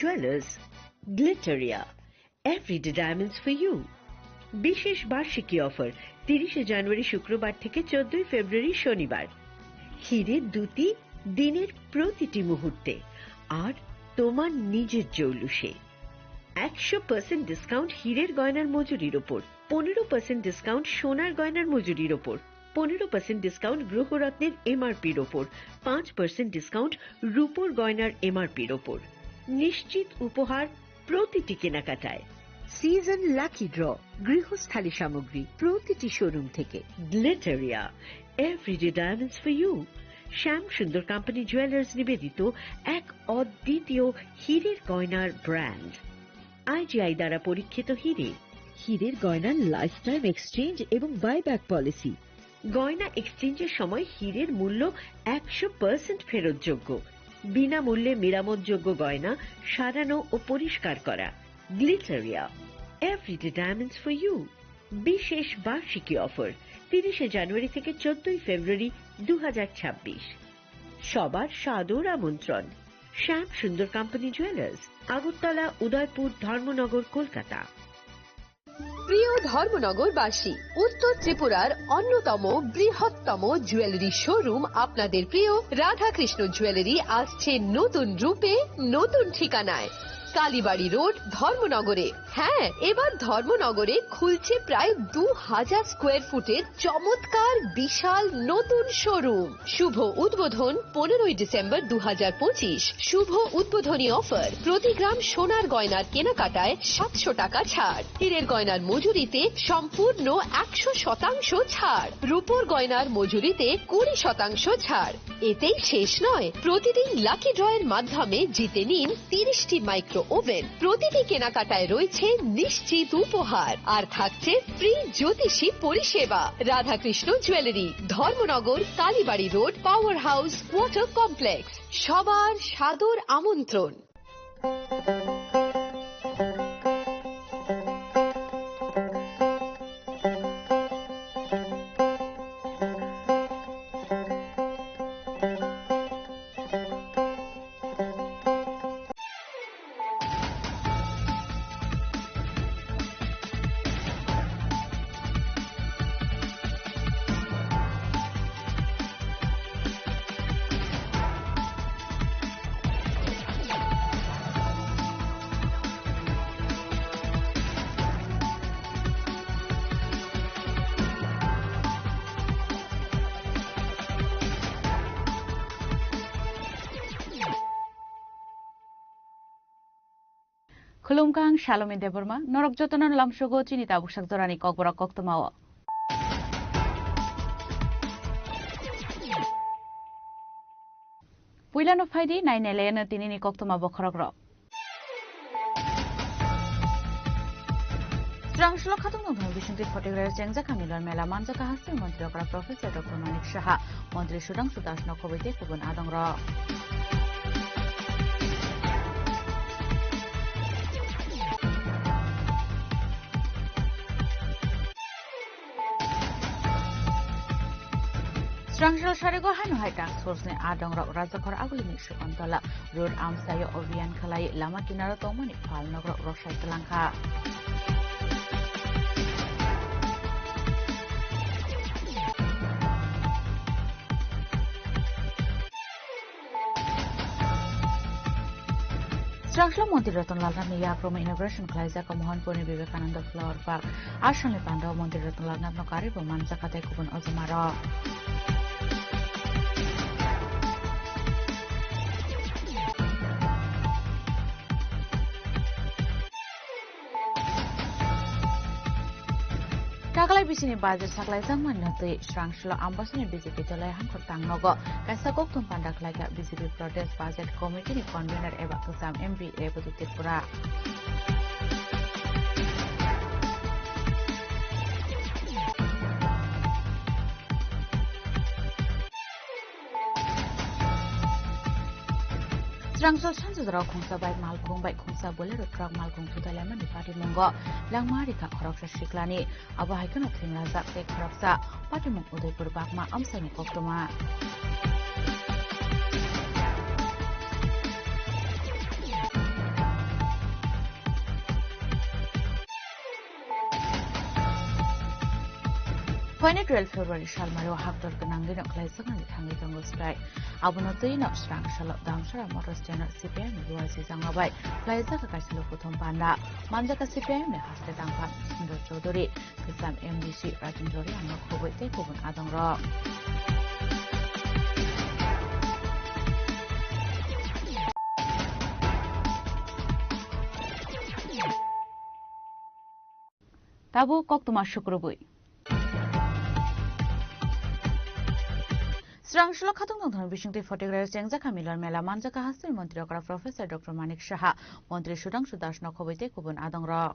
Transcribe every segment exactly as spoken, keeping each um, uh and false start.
Jewellers, Glitteria, everyday diamonds for you. বিশেষ বার্ষিকী অফার, তিরিশে জানুয়ারি শুক্রবার থেকে চোদ্দই ফেব্রুয়ারি শনিবার। হিরে দুটি দিনের প্রতিটি মুহূর্তে আর তোমার নিজের জৌলুসে। একশো পার্সেন্ট ডিসকাউন্ট হীরের গয়নার মজুরির ওপর, পনেরো পার্সেন্ট ডিসকাউন্ট সোনার গয়নার মজুরির ওপর, পনেরো পার্সেন্ট ডিসকাউন্ট গ্রহরত্নের এমআরপির ওপর, পাঁচ পার্সেন্ট ডিসকাউন্ট রূপোর গয়নার এমআরপির ওপর। নিশ্চিত উপহার প্রতিটি কেনাকাটায়। সিজন লাকি ড্র, গৃহস্থালী সামগ্রী প্রতিটি শোরুম থেকে। Glitteria, everyday diamonds for you. Shyam Sundar company jewellers নিবেদিত এক অদ্বিতীয় হীরের গয়নার ব্র্যান্ড। আইজিআই দ্বারা পরীক্ষিত হিরে। হিরের গয়নার লাইফ টাইম এক্সচেঞ্জ এবং বাইব্যাক পলিসি। গয়না এক্সচেঞ্জের সময় হিরের মূল্য একশো পার্সেন্ট ফেরতযোগ্য। বিনামূল্যে মেরামতযোগ্য গয়না সারানো ও পরিষ্কার করা। Glitteria, everyday diamonds for you. বিশেষ বার্ষিকী অফার, তিরিশে জানুয়ারি থেকে চোদ্দই ফেব্রুয়ারি দু হাজার ছাব্বিশ। সবার সাদর আমন্ত্রণ। শ্যাম সুন্দর কোম্পানি জুয়েলার্স, আগরতলা, উদয়পুর, ধর্মনগর, কলকাতা। প্রিয় ধর্মনগরবাসী, উত্তর ত্রিপুরার অন্যতম বৃহত্তম জুয়েলারি শোরুম আপনাদের প্রিয় রাধাকৃষ্ণ জুয়েলারি আসছে নতুন রূপে, নতুন ঠিকানায়। কালীবাড়ি রোড, ধর্মনগরে। হ্যাঁ, এবার ধর্মনগরে খুলছে প্রায় দু হাজার স্কোয়ার ফুটের চমৎকার বিশাল নতুন শোরুম। শুভ উদ্বোধন পনেরোই ডিসেম্বর দু হাজার পঁচিশ। শুভ উদ্বোধনী অফার, প্রতি গ্রাম সোনার গয়নার কেনাকাটায় সাতশো টাকা ছাড়, হীরের গয়নার মজুরিতে সম্পূর্ণ একশো শতাংশ ছাড়, রূপোর গয়নার মজুরিতে কুড়ি শতাংশ ছাড়। এতেই শেষ নয়, প্রতিদিন লাকি ড্রয়ের মাধ্যমে জিতে নিন তিরিশটি মাইক্রো ওভেন। প্রতিটি কেনাকাটায় রয়েছে নিশ্চিত উপহার, আর থাকছে ফ্রি জ্যোতিষী পরিষেবা। Radhakrishna jewellery, Dharmanagar, Kalibari road, power house, water complex. সবার সাদর আমন্ত্রণ। Khulumkha, ang Salomi Debbarma, norok jotono lamsogo chini tabuk sak jorani kokborok koktwmao. Puilano phaidi nainailaino tinini koktwma bokhorokrok. Chwrangslo khatungno thang bisingtwi photigrayo chengjak kha Milon Mela manjak kha hasteo Montri okra Professor Doctor Manik Saha, Montri Sudhangshu Das no khobwi tei kubun adongrok. Chwrangsalo sarigo haino hai task force ni adongrok Rajakhor Agulini Sukantola road amsaio obhiyan khlai lama kinaro tongmani phalnokrok rwsai twlangkha. Chwrangslo Montri Ratan Lal Nathni yakroma inauguration khlaijak Mohanpurni Vivekananda Flower Park. Asalni pandao Montri Ratan Lal Nathno karwibo manjakha tei kubun ojomarok. Taklai bisini budget saklaijakmani twi Chwrangslo Ambasani B J P dole hangkhor tangnogo. Kaisa kokthum panda khlaikha B J P Pradesh Budget Committee ni convener eba kwcham M P Rebati Tripura. Chwrangsalo sanjajorao khungsa bike malkhung bai khungsa Bolero truck malkhung thutailaimani patimungo langma rikha khoroksa siklani. Abo hai kheno thwimajak tei khoroksa patimung Udaipur Bagma amchaini koktwma. Phoini twelve February salmario haktor gwnangwi no khlaijaknani thangwi tongo swrai. Abono twi no srang salo Damsara Motors Channel C P I M ni luaisi jangma bai khlaijak kaisa lukuthum panda. Manjaka C P I M ni haste tangpha Sundar Chowdhury, Kisam M D C Rajendra Reang no khobwi tei kubun adongrok. Tabuk koktwma sukrubwi. Srang salo khatung tongthokni bisingtwi Photigraio chengjak kha Milon Mela manjak kha hasteni montri okra Professor Doctor Manik Saha, montri Sudhangshu Das no khobwi tei kubun adongrok.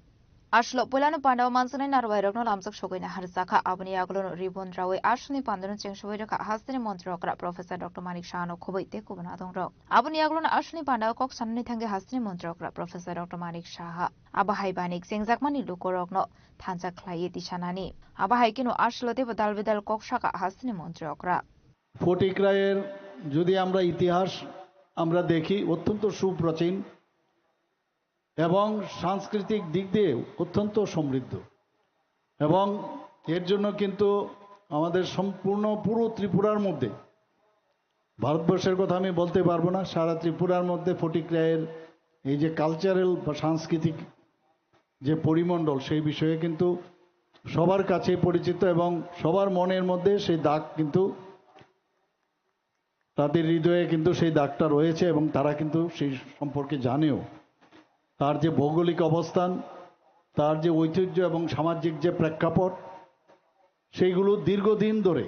Aslo puilano pandao mansanai narwai rokno lamjak sogwi nahar jakha, aboni yagulo ribon rawi asni pandano chengsobwi rwkha hasteni montri okra Professor Doctor Manik Saha no khobwi tei kubun adongrok. Aboni yagulo asni pandao kok sanani thangwi hasteni montri okra Professor Doctor Manik Saha. Abo hai bani chengjakmani lukurokno thansa khlaiwi tisanani. Abo hai kheno aslo teibo dal bedal kok saka hasteni montri okra. ফটিকরায়ের যদি আমরা ইতিহাস আমরা দেখি, অত্যন্ত সুপ্রাচীন এবং সাংস্কৃতিক দিক দিয়ে অত্যন্ত সমৃদ্ধ। এবং এর জন্য কিন্তু আমাদের সম্পূর্ণ পুরো ত্রিপুরার মধ্যে, ভারতবর্ষের কথা আমি বলতে পারবো না, সারা ত্রিপুরার মধ্যে ফটিকরায়ের এই যে কালচারাল বা সাংস্কৃতিক যে পরিমণ্ডল, সেই বিষয়ে কিন্তু সবার কাছেই পরিচিত এবং সবার মনের মধ্যে সেই দাগ কিন্তু, তাদের হৃদয়ে কিন্তু সেই দাগটা রয়েছে এবং তারা কিন্তু সেই সম্পর্কে জানেও। তার যে ভৌগোলিক অবস্থান, তার যে ঐতিহ্য এবং সামাজিক যে প্রেক্ষাপট, সেইগুলো দীর্ঘদিন ধরে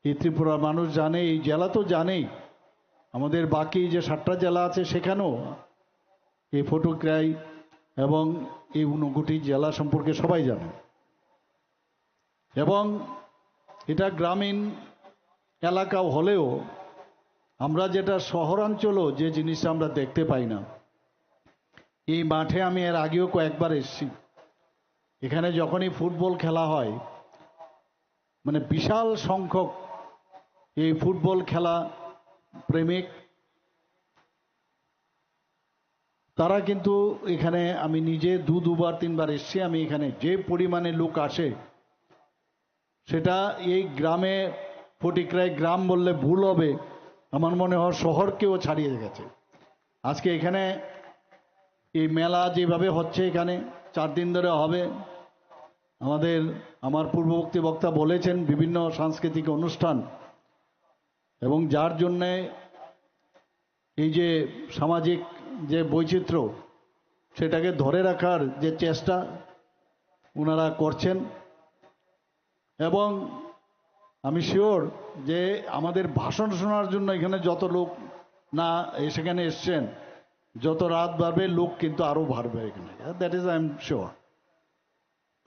এই ত্রিপুরার মানুষ জানে, এই জেলা তো জানেই, আমাদের বাকি যে সাতটা জেলা আছে সেখানেও এই ফটিকরায় এবং এই ঊনকোটি জেলা সম্পর্কে সবাই জানে। এবং এটা গ্রামীণ এলাকা হলেও আমরা যেটা শহরাঞ্চলও যে জিনিসটা আমরা দেখতে পাই না, এই মাঠে আমি এর আগেও কয়েকবার এসেছি। এখানে যখনই ফুটবল খেলা হয়, মানে বিশাল সংখ্যক এই ফুটবল খেলা প্রেমিক, তারা কিন্তু এখানে, আমি নিজে দু দুবার তিনবার এসেছি, আমি এখানে যে পরিমাণে লোক আসে, সেটা এই গ্রামে, ফটিকরায় গ্রাম বললে ভুল হবে, আমার মনে হয় শহরকেও ছাড়িয়ে গেছে। আজকে এখানে এই মেলা যেভাবে হচ্ছে, এখানে চার দিন ধরে হবে, আমাদের, আমার পূর্ববর্তী বক্তা বলেছেন, বিভিন্ন সাংস্কৃতিক অনুষ্ঠান, এবং যার জন্যে এই যে সামাজিক যে বৈচিত্র্য, সেটাকে ধরে রাখার যে চেষ্টা ওনারা করছেন। এবং আমি শিওর যে আমাদের ভাষণ শোনার জন্য এখানে যত লোক না সেখানে এসছেন, যত রাত বাড়বে, লোক কিন্তু আরও বাড়বে এখানে, that is I am sure।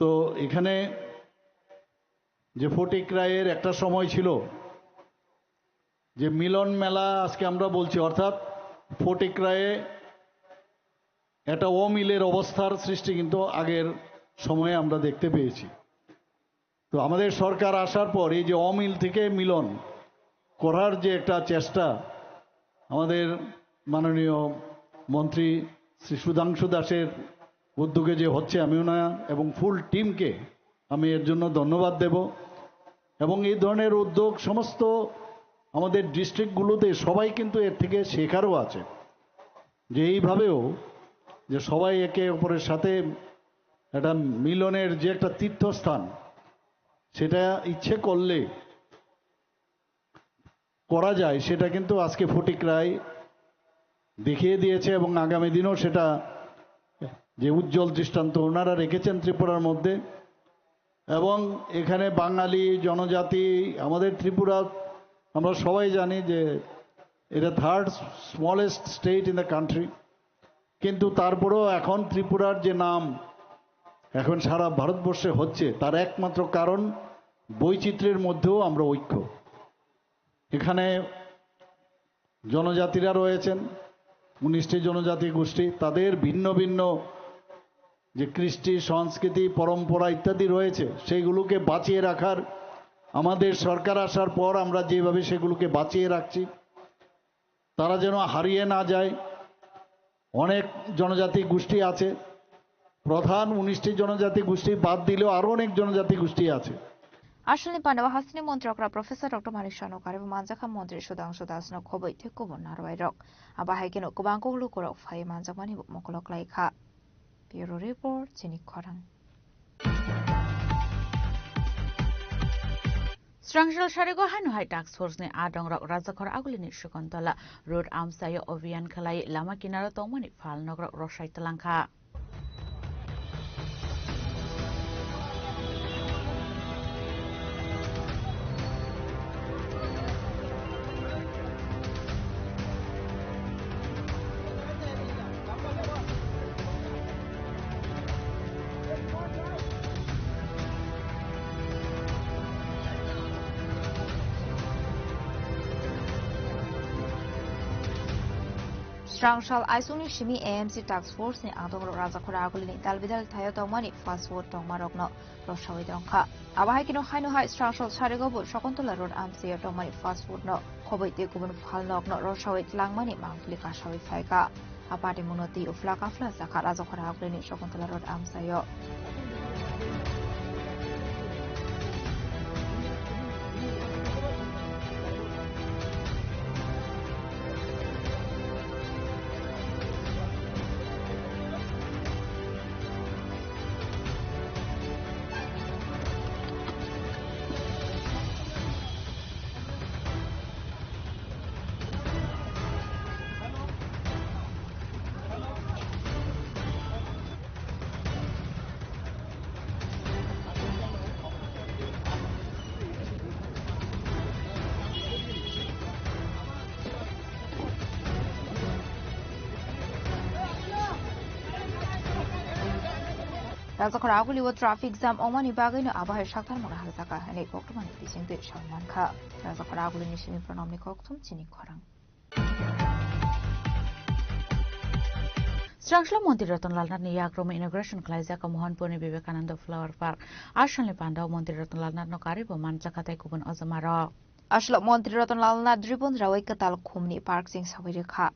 তো এখানে যে ফটিকরায়ের একটা সময় ছিল যে মিলন মেলা আজকে আমরা বলছি, অর্থাৎ ফটিকরায়ে একটা অমিলের অবস্থার সৃষ্টি কিন্তু আগের সময়ে আমরা দেখতে পেয়েছি। তো আমাদের সরকার আসার পর এই যে অমিল থেকে মিলন করার যে একটা চেষ্টা আমাদের মাননীয় মন্ত্রী শ্রী সুধাংশু দাসের উদ্যোগে যে হচ্ছে, আমি ওনার এবং ফুল টিমকে আমি এর জন্য ধন্যবাদ দেব। এবং এই ধরনের উদ্যোগ সমস্ত আমাদের ডিস্ট্রিক্টগুলোতে সবাই কিন্তু এর থেকে শেখারও আছে, যে এইভাবেও যে সবাই একে অপরের সাথে একটা মিলনের যে একটা তীর্থস্থান, সেটা ইচ্ছে করলে করা যায়, সেটা কিন্তু আজকে ফটিকরায় দেখিয়ে দিয়েছে এবং আগামী দিনেও সেটা যে উজ্জ্বল দৃষ্টান্ত ওনারা রেখেছেন ত্রিপুরার মধ্যে। এবং এখানে বাঙালি জনজাতি, আমাদের ত্রিপুরা, আমরা সবাই জানি যে এটা third smallest state in the country, কিন্তু তারপরেও এখন ত্রিপুরার যে নাম এখন সারা ভারতবর্ষে হচ্ছে, তার একমাত্র কারণ বৈচিত্র্যের মধ্যেও আমরা ঐক্য। এখানে জনজাতিরা রয়েছেন, উনিশটি জনজাতি গোষ্ঠী, তাদের ভিন্ন ভিন্ন যে কৃষ্টি, সংস্কৃতি, পরম্পরা ইত্যাদি রয়েছে, সেইগুলোকে বাঁচিয়ে রাখার, আমাদের সরকার আসার পর আমরা যেভাবে সেগুলোকে বাঁচিয়ে রাখছি, তারা যেন হারিয়ে না যায়। অনেক জনজাতি গোষ্ঠী আছে, প্রধান উনিশটি জনজাতি গোষ্ঠী বাদ দিলেও আরও অনেক জনজাতি গোষ্ঠী আছে। Asalni pandao hasteni montri okra Professor Doctor Manik Sano karibo manjakha montri Sudhangshu Das no khoboi tei kubun narwai rok. Abo hai kheno kwbang kok lukurok phai manjakmani bo mokolo klai kha. Bureau Report, Chini Khorang. Srangsil sarigo haino hai task force ni adongrok Rajakhor Agulini Sukontola Road amchaio obhiyan khlai lama kinaro tongmani phalnokrok rosai twlangkha. Srangsil aisukni simi A M C task force ni adongrok Rajakhor Agulini dalbidal thaio tongmani fast food tongmarokno rosai tongkha. Abo hai kheno haino hai Srangsil sarigo bo Sakontola Road amchaio tongmani fast food no khoboi tei kubun phalnokno rosai tlangmani mangpili kasawi phaikha. Apati muno twi uphla kaphla jakha Rajakhor Agulini Sakontola Road amchaio. Rajakhor Agulio traffic jam wngmani bagwino abo hai sakthar mona hajaka hwnwi koktwmani bisingtwi sawi mankha. Rajakhor Agulini simi Pranamni kokthum Chini Khorang. Srangsil montri Ratan Lal Nath ni yagroma inauguration khlaijak Mohanpur ni Vivekananda Flower Park. Asalni pandao montri Ratan Lal Nath no karibo manjakha tei kubun ojamarok. Aslo montri Ratan Lal Nath Dribon Rawai kwtal khumni park ching sawi rwkha.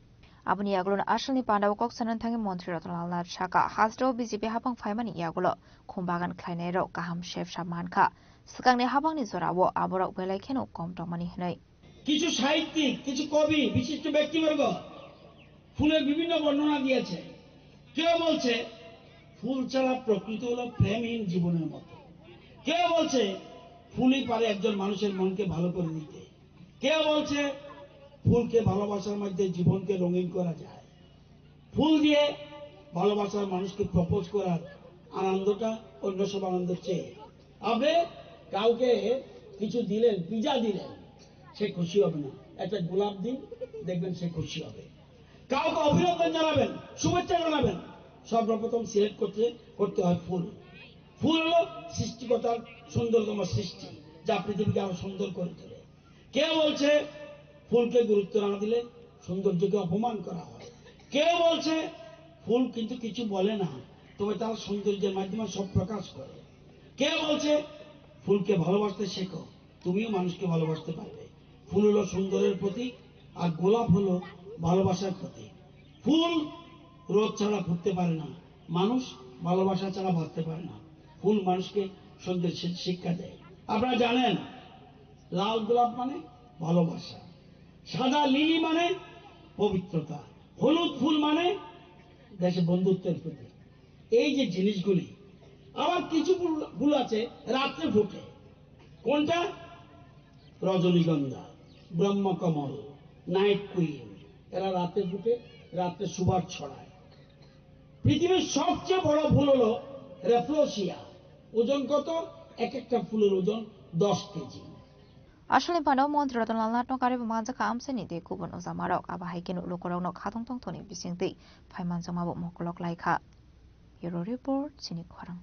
Aboni yagulo asalni pandao kok sanani thangwi montri Ratan Lal Nath saka, hasteo B J P hapang phaimani yagulo khum bagan khlainairok kaham sep sap mankha. Swkangni hapangni jorao aborok belai kheno kom tongmani hwnwi. কিছু সাহিত্যিক, কিছু কবি, বিশিষ্ট ব্যক্তিবর্গ ফুলের বিভিন্ন বর্ণনা দিয়েছে। কেউ বলছে ফুল ছাড়া প্রকৃতি হলো প্রেমহীন জীবনের মতো, কেউ বলছে ফুলই পারে একজন মানুষের মনকে ভালো করে দিতে, কেউ বলছে ফুলকে ভালোবাসার মধ্যে জীবনকে রঙিন করা যায়। ফুল দিয়ে ভালোবাসার মানুষকে প্রপোজ করার আনন্দটা অন্য সব আনন্দের চেয়ে। আপনি কাউকে কিছু দিলেন, পিজা দিলেন, সে খুশি হবে না। একটা গোলাপ দিন, দেখবেন সে খুশি হবে। কাউকে অভিনন্দন জানাবেন, শুভেচ্ছা জানাবেন, সর্বপ্রথম সিলেক্ট করতে করতে হয় ফুল। ফুল হলো সৃষ্টিকর্তার সুন্দরতম সৃষ্টি, যা পৃথিবীকে আরো সুন্দর করে তোলে। কেউ বলছে ফুলকে গুরুত্ব না দিলে সৌন্দর্যকে অপমান করা হয়। কেউ বলছে ফুল কিন্তু কিছু বলে না, তবে তার সৌন্দর্যের মাধ্যমে সব প্রকাশ করে। কেউ বলছে ফুলকে ভালোবাসতে শেখো, তুমিও মানুষকে ভালোবাসতে পারবে। ফুল হলো সুন্দরের প্রতীক, আর গোলাপ হলো ভালোবাসার প্রতীক। ফুল রোদ ছাড়া ফুটতে পারে না, মানুষ ভালোবাসা ছাড়া বাঁচতে পারে না। ফুল মানুষকে সৌন্দর্যের শিক্ষা দেয়। আপনারা জানেন, লাল গোলাপ মানে ভালোবাসা, সাদা লিলি মানে পবিত্রতা, হলুদ ফুল মানে দেশে বন্ধুত্বের প্রতীক। এই যে জিনিসগুলি, আবার কিছু ফুল, ফুল আছে রাত্রে ফোটে। কোনটা? রজনীগন্ধা, ব্রহ্মকমল, নাইট কুইন, এরা রাতে ফুটে, রাতে সুবাস ছড়ায়। পৃথিবীর সবচেয়ে বড় ফুল হলো রেফ্লোসিয়া। ওজন কত? এক একটা ফুলের ওজন দশ KG. Asalni pano montri Ratan Lal Nath no karibo manjakha amchaini tei kubun ojamarok. Abo hai kheno lukurokno khatong tongthokni bisingtwi phai manjakmabo mokolok laikha. Bureau Report, Chini Khorang.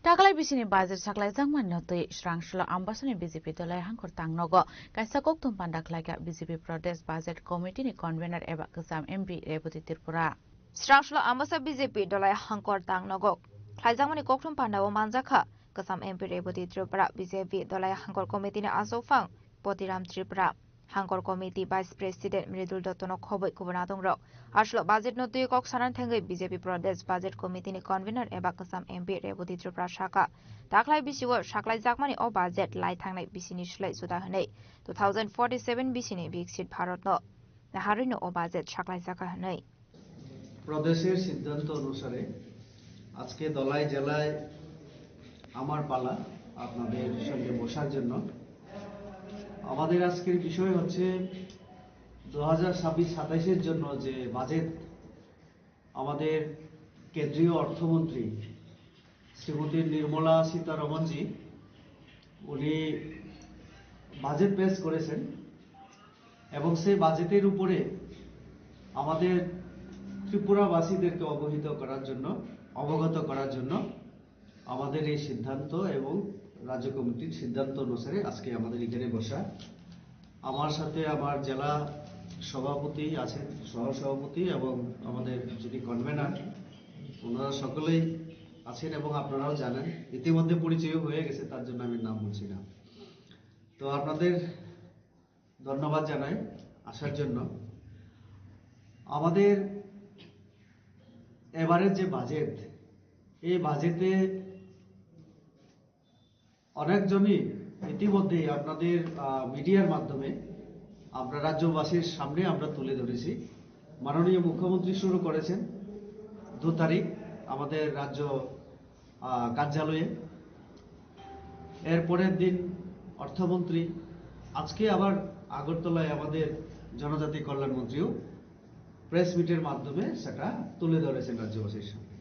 Taklai bisini budget saklaijakmani no twi Srangsilo Ambasani B J P dolai hangkhor tangnogo kaisa kokthum panda khlaikha B J P Pradesh Budget Committee ni convener eba kwcham M P Reboti Tripura. Srangsilo Ambasa B J P dolai hangkhor tangnogo khlaijakmani kokthum pandao manjakha kwcham M P Reboti Tripura, B J P dolai hangkhor committee ni achukphang Potiram Tripura. Hangkor Committee Vice President Mridul Dottono khoboi kubun adongrok. Aswk budget no twi kok sanani thangwi B J P Pradesh Budget Committee ni Convener eba kwcham M P Reboti Tripura sakha, taklai bisio saklaijakmani o budget lai thangnai bisini slai juda hwnwi two thousand forty-seven bisini Viksit Bharat no naharwino o budget saklaijakha hwnwi. প্রদেশের সিদ্ধান্ত অনুসারে আজকে দলাই জেলায় আমার পালা আপনাদের সঙ্গে বসার জন্য। আমাদের আজকের বিষয় হচ্ছে দু হাজার ছাব্বিশ সাতাইশের জন্য যে বাজেট আমাদের কেন্দ্রীয় অর্থমন্ত্রী শ্রীমতী নির্মলা সীতারমণজি উনি বাজেট পেশ করেছেন এবং সেই বাজেটের উপরে আমাদের ত্রিপুরাবাসীদেরকে অবহিত করার জন্য, অবগত করার জন্য আমাদের এই সিদ্ধান্ত এবং রাজ্য কমিটির সিদ্ধান্ত অনুসারে আজকে আমাদের এখানে বসা। আমার সাথে আমার জেলা সভাপতি আছেন, সহ সভাপতি এবং আমাদের যিনি কনভেনার, ওনারা সকলেই আছেন এবং আপনারাও জানেন, ইতিমধ্যে পরিচয় হয়ে গেছে, তার জন্য আমি নাম বলছি না। তো আপনাদের ধন্যবাদ জানাই আসার জন্য। আমাদের এবারের যে বাজেট, এই বাজেটে অনেকজনই ইতিমধ্যেই আপনাদের মিডিয়ার মাধ্যমে আমরা রাজ্যবাসীর সামনে আমরা তুলে ধরেছি। মাননীয় মুখ্যমন্ত্রী শুরু করেছেন দু তারিখ আমাদের রাজ্য আহ, কার্যালয়ে। এর পরের দিন অর্থমন্ত্রী, আজকে আবার আগরতলায় আমাদের জনজাতি কল্যাণ মন্ত্রীও প্রেস মিটের মাধ্যমে সেটা তুলে ধরেছেন রাজ্যবাসীর সামনে।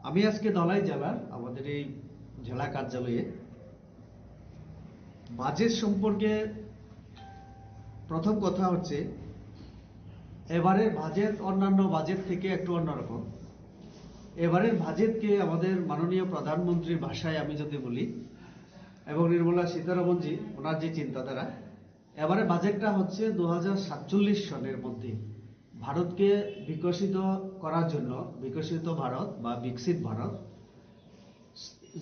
আমি আজকে ধলাই জেলার আমাদের এই জেলা কার্যালয়ে বাজেট সম্পর্কে প্রথম কথা হচ্ছে, এবারের বাজেট অন্যান্য বাজেট থেকে একটু অন্যরকম। এবারের বাজেটকে আমাদের মাননীয় প্রধানমন্ত্রীর ভাষায় আমি যদি বলি, এবং নির্মলা সীতারমণজি ওনার যে চিন্তাধারা, এবারে বাজেটটা হচ্ছে দু হাজার সাতচল্লিশ সনের মধ্যে ভারতকে বিকশিত করার জন্য, বিকশিত ভারত বা বিকশিত ভারত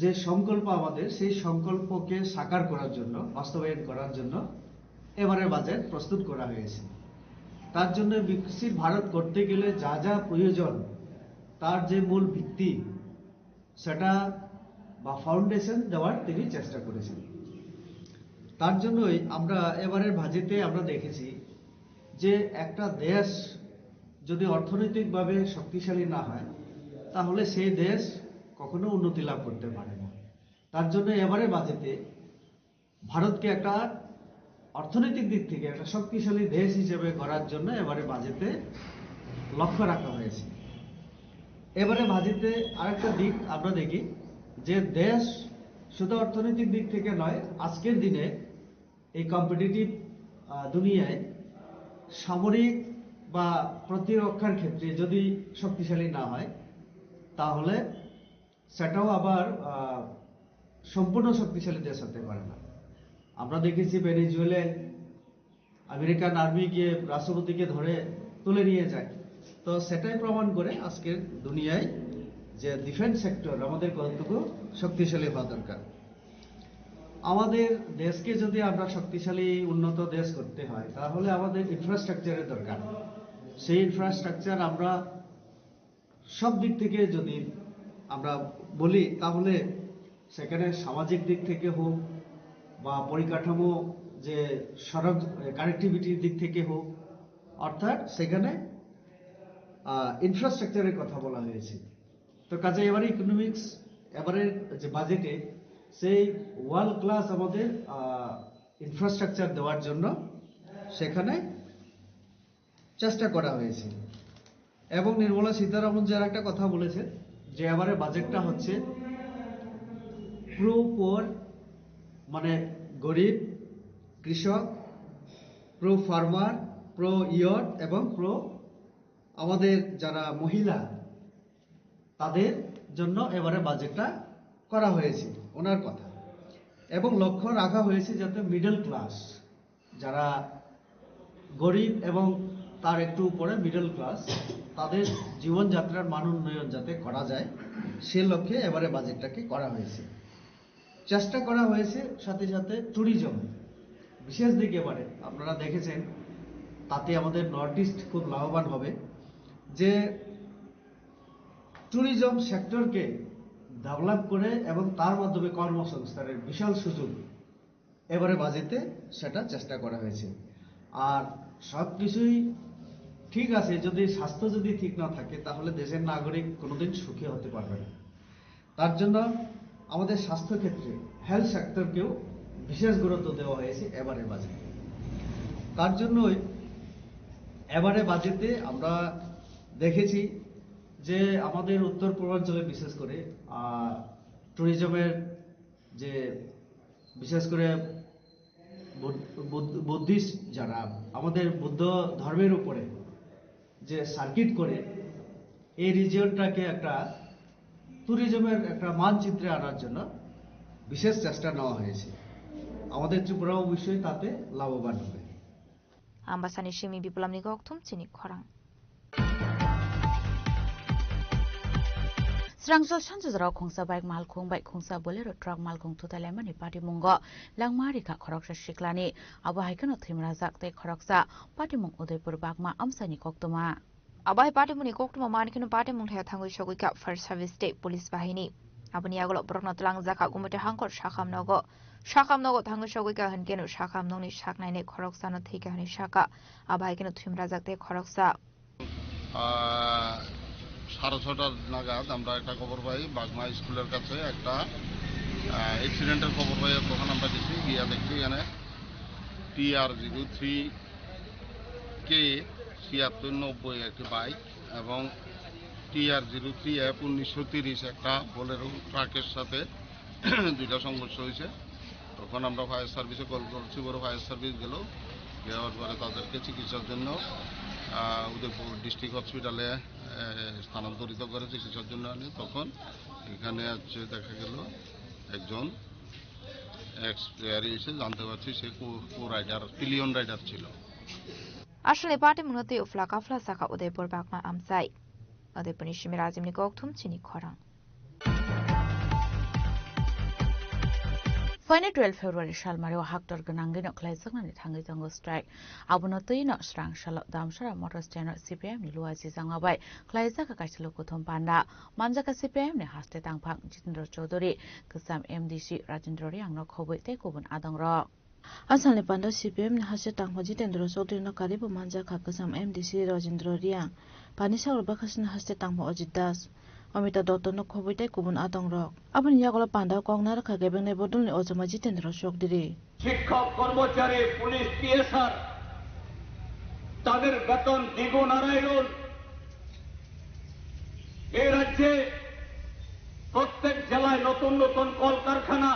যে সংকল্প আমাদের, সেই সংকল্পকে সাকার করার জন্য, বাস্তবায়ন করার জন্য এবারে বাজেট প্রস্তুত করা হয়েছে। তার জন্য বিকশিত ভারত করতে গেলে যা যা প্রয়োজন, তার যে মূল ভিত্তি, সেটা বা ফাউন্ডেশন দেওয়ার তিনি চেষ্টা করেছেন। তার জন্যই আমরা এবারের বাজেটে আমরা দেখেছি যে একটা দেশ যদি অর্থনৈতিকভাবে শক্তিশালী না হয়, তাহলে সেই দেশ কখনো উন্নতি লাভ করতে পারে না। তার জন্য এবারে বাজেটে ভারতকে একটা অর্থনৈতিক দিক থেকে একটা শক্তিশালী দেশ হিসেবে গড়ার জন্য এবারে বাজেটে লক্ষ্য রাখা হয়েছে। এবারে বাজেটে আরেকটা দিক আমরা দেখি যে দেশ শুধু অর্থনৈতিক দিক থেকে নয়, আজকের দিনে এই কম্পিটিটিভ দুনিয়ায় সামরিক বা প্রতিরক্ষার ক্ষেত্রে যদি শক্তিশালী না হয়, তাহলে সেটাও আবার আহ, সম্পূর্ণ শক্তিশালী দেশ হতে পারে না। আমরা দেখেছি ভেনেজুয়েলায় আমেরিকান আর্মি গিয়ে রাষ্ট্রপতিকে ধরে তুলে নিয়ে যায়। তো সেটাই প্রমাণ করে আজকের দুনিয়ায় যে ডিফেন্স সেক্টর আমাদের কতটুকু শক্তিশালী হওয়া দরকার। আমাদের দেশকে যদি আমরা শক্তিশালী উন্নত দেশ করতে হয়, তাহলে আমাদের ইনফ্রাস্ট্রাকচারের দরকার। সেই ইনফ্রাস্ট্রাকচার আমরা সব দিক থেকে যদি আমরা বলি, তাহলে সেখানে সামাজিক দিক থেকে হোক বা পরিকাঠামো, যে সড়ক কানেক্টিভিটির দিক থেকে হোক, অর্থাৎ সেখানে ইনফ্রাস্ট্রাকচারের কথা বলা হয়েছে। তো কাজে এবারে ইকোনমিক্স, এবারে যে বাজেটে সেই ওয়ার্ল্ড ক্লাস আমাদের ইনফ্রাস্ট্রাকচার দেওয়ার জন্য সেখানে চেষ্টা করা হয়েছে। এবং নির্মলা সীতারামন যে আর একটা কথা বলেছেন যে এবারে বাজেটটা হচ্ছে প্রো পোর, মানে গরিব, কৃষক, প্রো ফার্মার, প্রো ইয়ট এবং প্রো আমাদের যারা মহিলা, তাদের জন্য এবারে বাজেটটা করা হয়েছে, ওনার কথা। এবং লক্ষ্য রাখা হয়েছে যাতে মিডল ক্লাস, যারা গরিব এবং তার একটু উপরে মিডল ক্লাস, তাদের জীবনযাত্রার মান উন্নয়ন যাতে করা যায়, সে লক্ষ্যে এবারে বাজেটটাকে করা হয়েছে। চেষ্টা করা হয়েছে সাথে সাথে ট্যুরিজম, বিশেষ দিক এবারে আপনারা দেখেছেন, তাতে আমাদের নর্থ ইস্ট খুব লাভবান হবে। যে ট্যুরিজম সেক্টরকে ডেভেলপ করে এবং তার মাধ্যমে কর্মসংস্থানের বিশাল সুযোগ এবারে বাজেটে সেটা চেষ্টা করা হয়েছে। আর সব কিছুই ঠিক আছে, যদি স্বাস্থ্য যদি ঠিক না থাকে, তাহলে দেশের নাগরিক কোনোদিন সুখী হতে পারবে না। তার জন্য আমাদের স্বাস্থ্যক্ষেত্রে, হেলথ সেক্টরকেও বিশেষ গুরুত্ব দেওয়া হয়েছে এবারের বাজেটে। তার জন্যই এবারে বাজেটে আমরা দেখেছি যে আমাদের উত্তর পূর্বাঞ্চলে বিশেষ করে, আহ, ট্যুরিজমের যে বিশেষ করে বুদ-, বুদ-, বুদ্ধিস্ট যারা আমাদের বুদ্ধ ধর্মের উপরে যে সার্কিট করে, এই রিজিয়নটাকে একটা ট্যুরিজমের একটা মানচিত্রে আনার জন্য বিশেষ চেষ্টা নেওয়া হয়েছে। আমাদের ত্রিপুরা অবশ্যই তাতে লাভবান হবে। Ambasani simi biplamni gokthum chini khorang. Srangso sansa jorao khungsa bike malkhung bai khungsa Bolero truck malkhung thutai laimani patimungo langma rikha khoroksa siklani. Abo hai kheno thwimrajak tei khoroksa patimung Udaipur Bagma amchaini koktwma. Abo hai patimungni koktwma man kheno patimung thaya thangwi sogwi kha fire service tei police bahini. Aboni yagulo borokno twlangjak kha Gumati Hangkor Sakham nogo. Sakham nogo thangwi sogwi kha hinkhe no Sakham nokni saknaini khoroksano thwikha hinwi sakha. Abo hai kheno thwimrajak tei khoroksa. আহ, সাড়ে ছটার নাগাদ আমরা একটা খবর পাই বাগমা স্কুলের কাছে একটা, আহ, অ্যাক্সিডেন্টের খবর পাই। তখন আমরা গেছি, গিয়া দেখছি এখানে টি আর জিরো থ্রি কে ছিয়াত্তর নব্বই একটি বাইক এবং টি আর জিরো থ্রি এফ উনিশশো তিরিশ একটা বোলেরো ট্রাকের সাথে দুইটা সংঘর্ষ হয়েছে। তখন আমরা ফায়ার সার্ভিসে কল করছি, বড় ফায়ার সার্ভিস গেল, যাওয়ার পরে তাদেরকে চিকিৎসার জন্য, আহ, উদয়পুর ডিস্ট্রিক্ট হসপিটালে, আহ, স্থানান্তরিত করে চিকিৎসার জন্য আনি। তখন এখানে হচ্ছে দেখা গেল একজন এক্সপায়ারি এসে জানতে পারছি সে কো-, কো রাইডার, পিলিয়ন রাইডার ছিল। Aswkni patimungno twi uphla kaphla sakha Udaipur Bagma amchai. Udaipurni simi Rajimni kokthum chini khorang. Phainai twelve February salmario haktor gwnangwino khlaijaknani thangwi tongo strike. Abono twino srang salo Damsara motor stand-o C P I M ni luachi jangma bai khlaijak kaisa lukuthum panda. Manjak kha C P I M ni haste tangphang Jitendra Chaudhary, kwcham M D C Rajendra Reang no khobwi tei kubun adongrok. A salni panda C P M ni haste tangphang Jitendra Chaudhary no karibo manjak kha kwcham M D C Rajendra Reang, Panisagar Bakasina haste tangphang Ajit Das, Amita Dotto no khobwi tei kubun adongrok. Aboni yagulo panda o kok narwkha Gebengnai Bodolni Ochoma Jitendra Chaudhary. শিক্ষক, কর্মচারী, police, TSR, তাদের বেতন দ্বিগুণ আড়াই গুণ। এই রাজ্যে প্রত্যেক জেলায় নতুন নতুন কলকারখানা,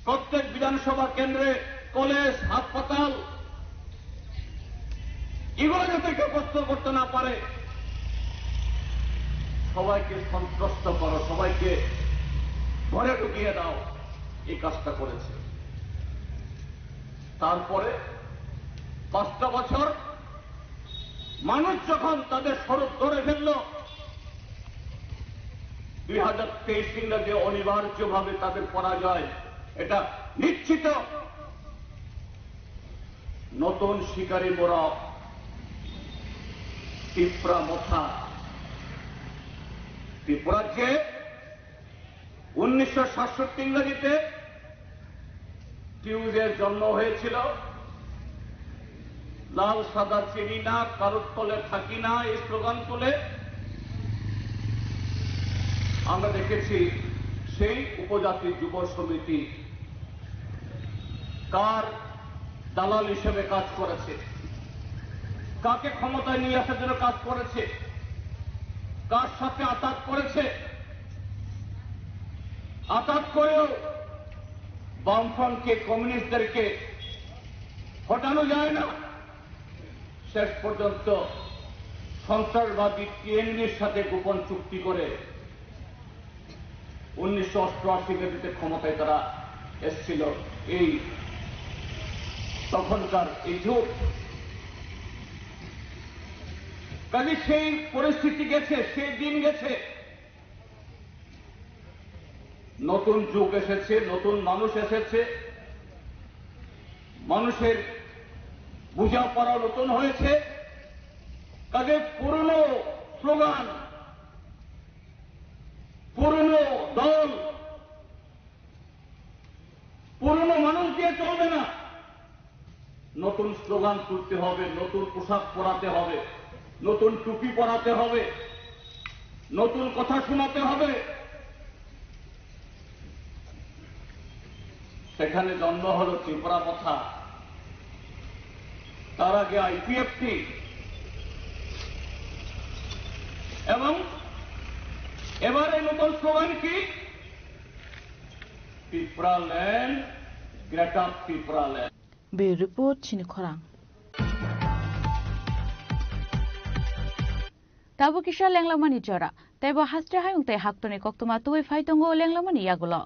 প্রত্যেক বিধানসভা কেন্দ্রে কলেজ, হাসপাতাল, এগুলো যাতে কেউ প্রশ্ন করতে না পারে, সবাইকে সন্ত্রস্ত করো, সবাইকে ঘরে ঢুকিয়ে দাও, এই কাজটা করেছে। তারপরে পাঁচটা বছর মানুষ যখন তাদের স্বরূপ ধরে ফেলল, দুই হাজার তেইশ ইংরাজি অনিবার্যভাবে তাদের পরাজয়, এটা নিশ্চিত। নতুন শিকারী মোড়ক, ত্রিপুরা মথা, ত্রিপুরার যে উনিশশো সাতষট্টি ইংরেজিতে টিউজের জন্ম হয়েছিল। লাল সাদা চিনি না, কারোর তলে থাকি না, এই স্লোগান তুলে আমরা দেখেছি সেই উপজাতি যুব সমিতি কার দালাল হিসেবে কাজ করেছে, কাকে ক্ষমতায় নিয়ে আসার জন্য কাজ করেছে, কার সাথে আতাত করেছে। আতাত করেও বামফ্রন্টকে, কমিউনিস্টদেরকে হটানো যায় না। শেষ পর্যন্ত সন্ত্রাসবাদী টিএনএনএর সাথে গোপন চুক্তি করে উনিশশো অষ্টআশি ইংরেজিতে ক্ষমতায় তারা এসেছিল। এই তখনকার এই জোট, কাজে সেই পরিস্থিতি গেছে, সেই দিন গেছে। নতুন যুগ এসেছে, নতুন মানুষ এসেছে। মানুষের বোঝাপড়া নতুন হয়েছে, কাজে পুরনো স্লোগান, পুরনো দল, পুরনো মানুষ দিয়ে চলবে না। নতুন স্লোগান তুলতে হবে, নতুন পোশাক পরাতে হবে, নতুন টুপি পরাতে হবে, নতুন কথা শোনাতে হবে। সেখানে জন্ম হলো ত্রিপুরা মথা, তার আগে আইপিএফটি, এবং এবারে নতুন স্লোগান কি? Tipraland, Greater Tipraland. Bureau Report, chini khorang. Tabuk kisa lenglamani jora, teibo haste hayung tei haktorni koktwma tubui phai tongo lenglamani yagulo.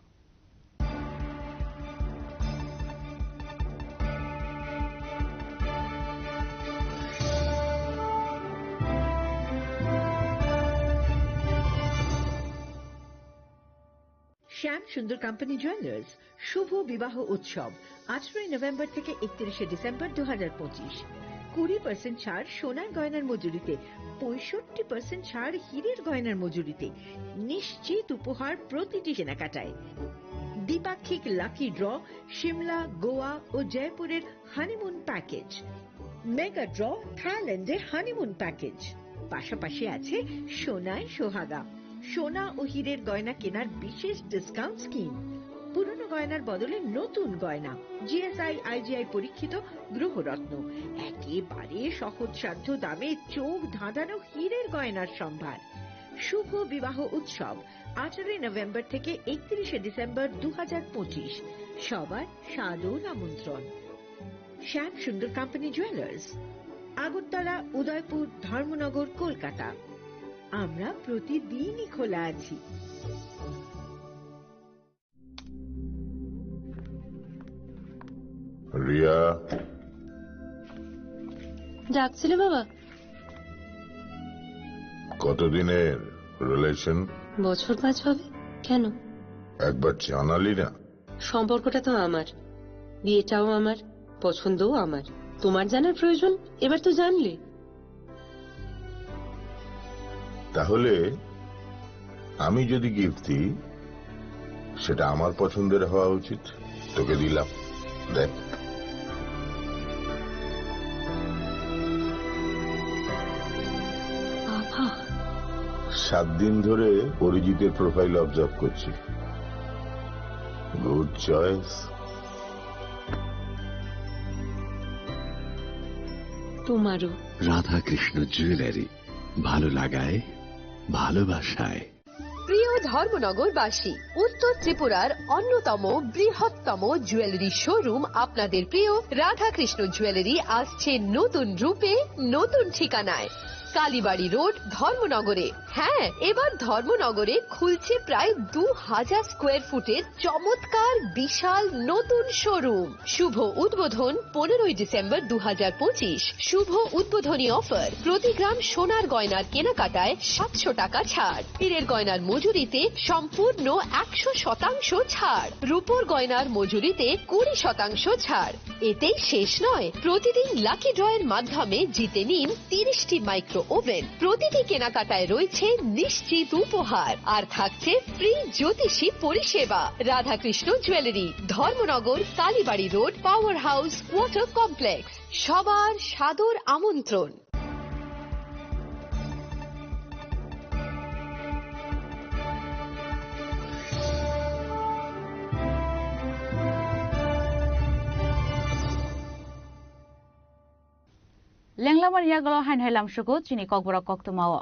শ্যাম সুন্দর কোম্পানি জুয়েলার্স শুভ বিবাহ উৎসব, আঠারোই নভেম্বর থেকে একত্রিশে ডিসেম্বর দু হাজার পঁচিশ। কুড়ি পার্সেন্ট ছাড় সোনার গয়নার মজুরিতে, পঁয়ষট্টি পার্সেন্ট ছাড় হীরের গয়নার মজুরিতে। নিশ্চিত উপহার প্রতিটি কেনাকাটায়। দ্বিপাক্ষিক লাকি ড্র, সিমলা, গোয়া ও জয়পুরের হানিমুন প্যাকেজ। মেগা ড্র, থাইল্যান্ডে হানিমুন প্যাকেজ। পাশাপাশি আছে সোনায় সোহাগা, সোনা ও হীরের গয়না কেনার বিশেষ ডিসকাউন্ট স্কিম। পুরনো গয়নার বদলে নতুন গয়না, জিএসআই, আইজিআই পরীক্ষিত গ্রহরত্ন, একেবারে সহজসাধ্য দামে চোখ ধাঁধানো হীরের গয়নার সম্ভার। শুভ বিবাহ উৎসব, আঠারোই নভেম্বর থেকে একত্রিশে ডিসেম্বর দু হাজার পঁচিশ। সবার সাদর আমন্ত্রণ। শ্যাম সুন্দর কোম্পানি জুয়েলার্স, আগরতলা, উদয়পুর, ধর্মনগর, কলকাতা। আমরা প্রতিদিনই খোলা আছি। রিয়া। ডাকছিলে বাবা? কতদিনের রিলেশন? বছর পাঁচ হবে। কেন? একবার জানালি না। সম্পর্কটা তো আমার, বিয়েটাও আমার, পছন্দও আমার। তোমার জানার প্রয়োজন, এবার তো জানলে। তাহলে আমি যদি গিফট দিই, সেটা আমার পছন্দের হওয়া উচিত। তোকে দিলাম, দেখ। বাবা। সাত দিন ধরে অরিজিতের প্রোফাইল অবজার্ভ করছি। Good choice. তোমারও। রাধাকৃষ্ণ জুয়েলারি, ভালো লাগায়, ভালোবাসায়। প্রিয় ধর্মনগরবাসী, উত্তর ত্রিপুরার অন্যতম বৃহত্তম জুয়েলারি শোরুম আপনাদের প্রিয় রাধাকৃষ্ণ জুয়েলারি আসছে নতুন রূপে, নতুন ঠিকানায়। কালীবাড়ি রোড, ধর্মনগরে। হ্যাঁ, এবার ধর্মনগরে খুলছে প্রায় দু হাজার স্কোয়ার ফুটের চমৎকার বিশাল নতুন শোরুম। শুভ উদ্বোধন পনেরোই ডিসেম্বর দু হাজার পঁচিশ। শুভ উদ্বোধনী অফার, প্রতি গ্রাম সোনার গয়নার কেনাকাটায় সাতশো টাকা ছাড়, হীরের গয়নার মজুরিতে সম্পূর্ণ একশো শতাংশ ছাড়, রূপোর গয়নার মজুরিতে কুড়ি শতাংশ ছাড়। এতেই শেষ নয়, প্রতিদিন লাকি ড্রয়ের মাধ্যমে জিতে নিন তিরিশটি মাইক্রো ওভেন। প্রতিটি কেনাকাটায় রয়েছে নিশ্চিত উপহার, আর থাকছে ফ্রি জ্যোতিষী পরিষেবা। Radhakrishna jewellery, Dharmanagar, Kalibari road, power house, quarter complex. সবার সাদর আমন্ত্রণ। Lenglamani yagulo haino hai lamsugo chini kokborok koktwmao.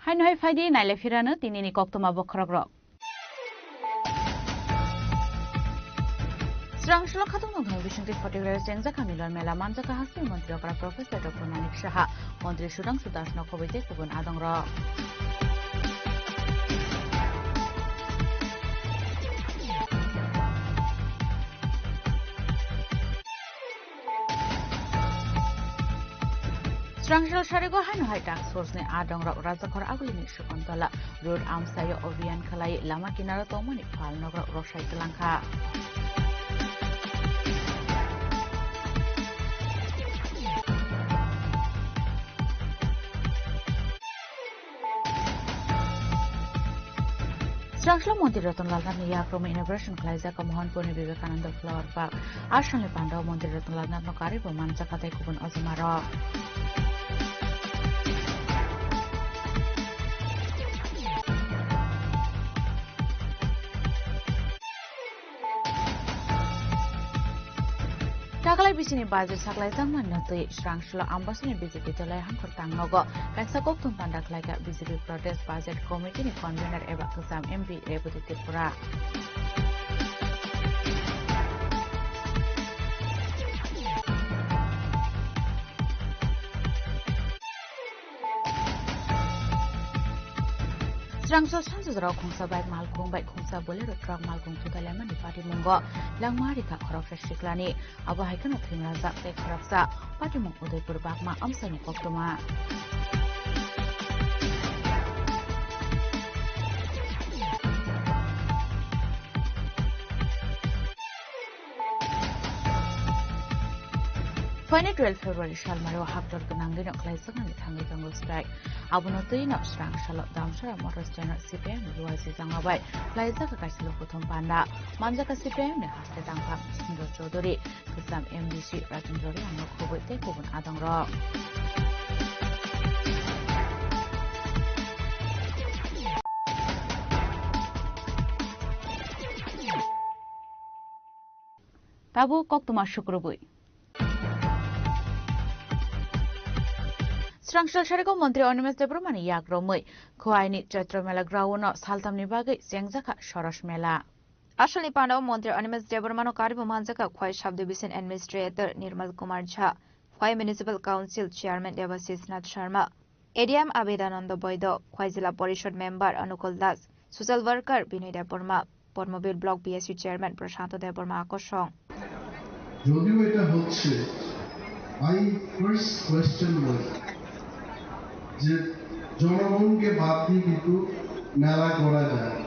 Haino hai phaidi naile phirano tinini koktwma bokhorokrok. Srang srok khatung nongthong bisingtwi photographer chengjak kha Milon Mela manjak kha haste montri okra Professor Doctor Manik Saha, montri Sudhangshu Das no khobwi tei kubun adongrok. Rangchal sarigo haino hai task force ni adongrok Rajakhor Agulini Sukontola road amsaio obhiyan khlai lama kinaro tongmani phalnokrok rosai kwlangkha. Srangso Montri Ratan Lal Nathni yakromwi inauguration khlaijak Mohanpurni Vivekananda Flower Park. Asalni pandao Montri Ratan Lal Nathno karwibo manjakha tei kubun ojomarok. Taklai bisini budget saklaijakmani twi Srangso Ambasani B J P dole hangkhor tangnogo kaisa kokthum panda khlaikha B J P Pradesh Budget Committee ni convener eba kwcham M P Rebati Tripura. Srangso sanjajrao khungsa bike malkhung bai khungsa Bolero truck malkhung thutailaimani patimungo langma rikha khoroksa siklani. Abo hai kheno thwimajak tei khoroksa patimung Udaipur Bagma amchaini koktwma. Phainai twelve February salmaro haktor gwnangwino khlaijaknani thangwi tongo strike. Abono twino Srangso Damsara motor stand-o C P I M ni luaijijak bai khlaijak kaisa lukuthum panda. Manjak C P I M ni haste tangphang Sundar Chaudhary, kwcham M D C Rajendra Reang no khobwi tei kubun adongrok. Tabuk koktwma sukrubwi. Srangso sarigo Montri Animesh Debbarmani yakromwi Khowai ni Chaitra Mela ground-o saltamni bagwi chengjakha Soros Mela. Asalni pandao Montri Animesh Debbarmano karwibo manjakha Khowai Sub Division Administrator Nirmal Kumar Jha, Khowai Municipal Council Chairman Debashish Nath Sharma, A D M Abhedananda Boido, Khowai Jila Porishod Member Anukul Das, Social Worker Binoy Debbarma, Padmabir Block B S U Chairman Prashanto Debbarma akosong. যদিও এটা হচ্ছে, my first question was যে জনগণকে বাদ দিয়ে কিন্তু মেলা করা যায়,